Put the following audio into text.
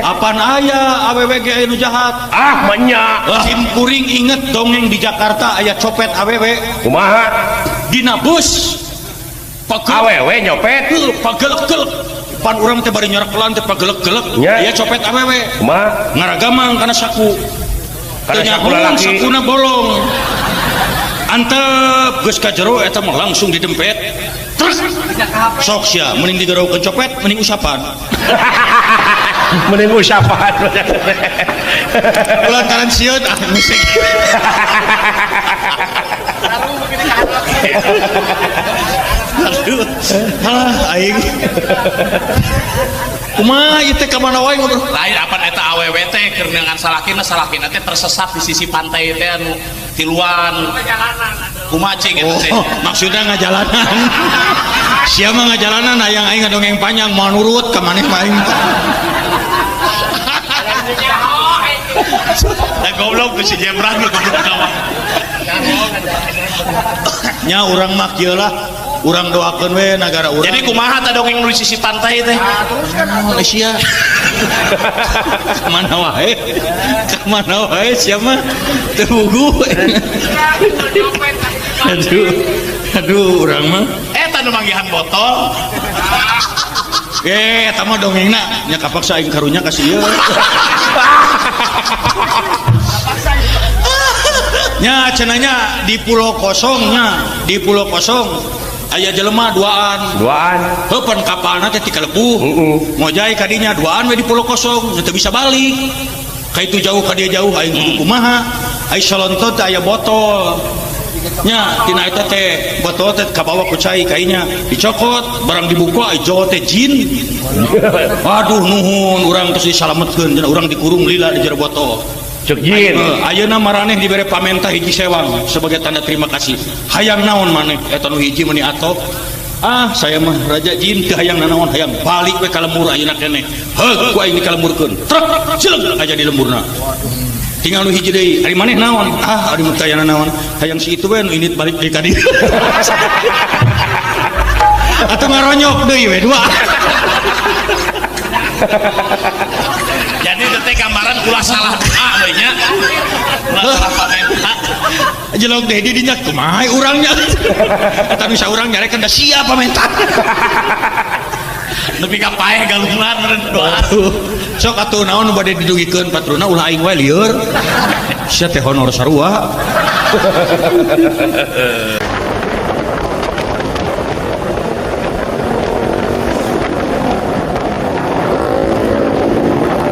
Apan aya awewe ge aya nu jahat. Ah, menya. Sim kuring inget dongeng di Jakarta aya copet awewe. Kumaha? Dina bus. Pagel Awewe nyopet. Pagelek-gelek. Pan urang teh bari nyorekelan teh pagelek-gelek. Nya. Aya copet awewe. Kumaha? Ngaragamang kana saku. Kana Teu saku nyahoan lalaki. Sakuna bolong. Antep geus ka jero eta mah langsung didempet. Terus sok sia mending digaraukeun copet mending usapan. Mending usapan. Lantaran sieun ah musik. Aduh, halah aing. Kumaha ieu teh ka mana wae ngobrol? Lain apan eta awewe teh keur neangan salakina, salakina teh tersesat di sisi pantai teh anu tiluan. Kumaha cing eta teh? Oh, maksudnya ngajalanan. Sia mah ngajalanan hayang aing ngadongeng panjang moal nurut ka maneh mah aing. Da goblok ku si Jemran goblok kawan. Nya urang mah kieu lah, urang doakeun we nagara urang. Jadi kumaha teh dongeng nu di sisi pantai teh? Oh, sia. Kamana wae? Kamana wae sia mah teu bugu. Aduh. Aduh, urang mah. Eta nu manggihan botol. Eh, eta mah dongengna nya kapaksa aing karunya ka si ieu. Nya cenanya di pulau kosongnya, di pulau kosong aya jelema duaan. Duaan. Heuh pan kapalna teh ti kalepuh. Heeh. Ngojay ka dinya duaan we di pulau kosong, teu bisa balik. Ka itu jauh ka dieu jauh aing kudu kumaha? Ai salontot teh aya botol. Nya tina eta teh botol teh kabawa ku cai kainya dicokot barang dibuka ai jol teh jin. Aduh nuhun urang terus disalametkeun cenah urang dikurung lila di jero botol. Cek jin. Ayeuna maraneh dibere pamentah hiji sewang sebagai tanda terima kasih. Hayang naon maneh eta nu hiji meuni atoh. Ah, saya mah raja jin teu hayang nanaon hayang balik we ka lembur ayeuna keneh. Heug ku aing dikalemburkeun. Trek cileung aja di lemburna. Tinggal nu hiji deui, ari maneh naon? Ah, ari mah teu aya naon. Hayang si itu we nu indit balik deui ka dieu. Atuh ngaronyok deui we dua. Jadi teh gambaran ulah salah doa we nya. Ulah salah pamenta. Jelok deh di dinya kumaha urangnya. Eta nu saurang nyarekan da sia pamenta. Nepi ka paeh galungan meureun doa. Sok atuh naon nu bade didugikeun patruna ulah aing wae lieur. Sia teh honor sarua.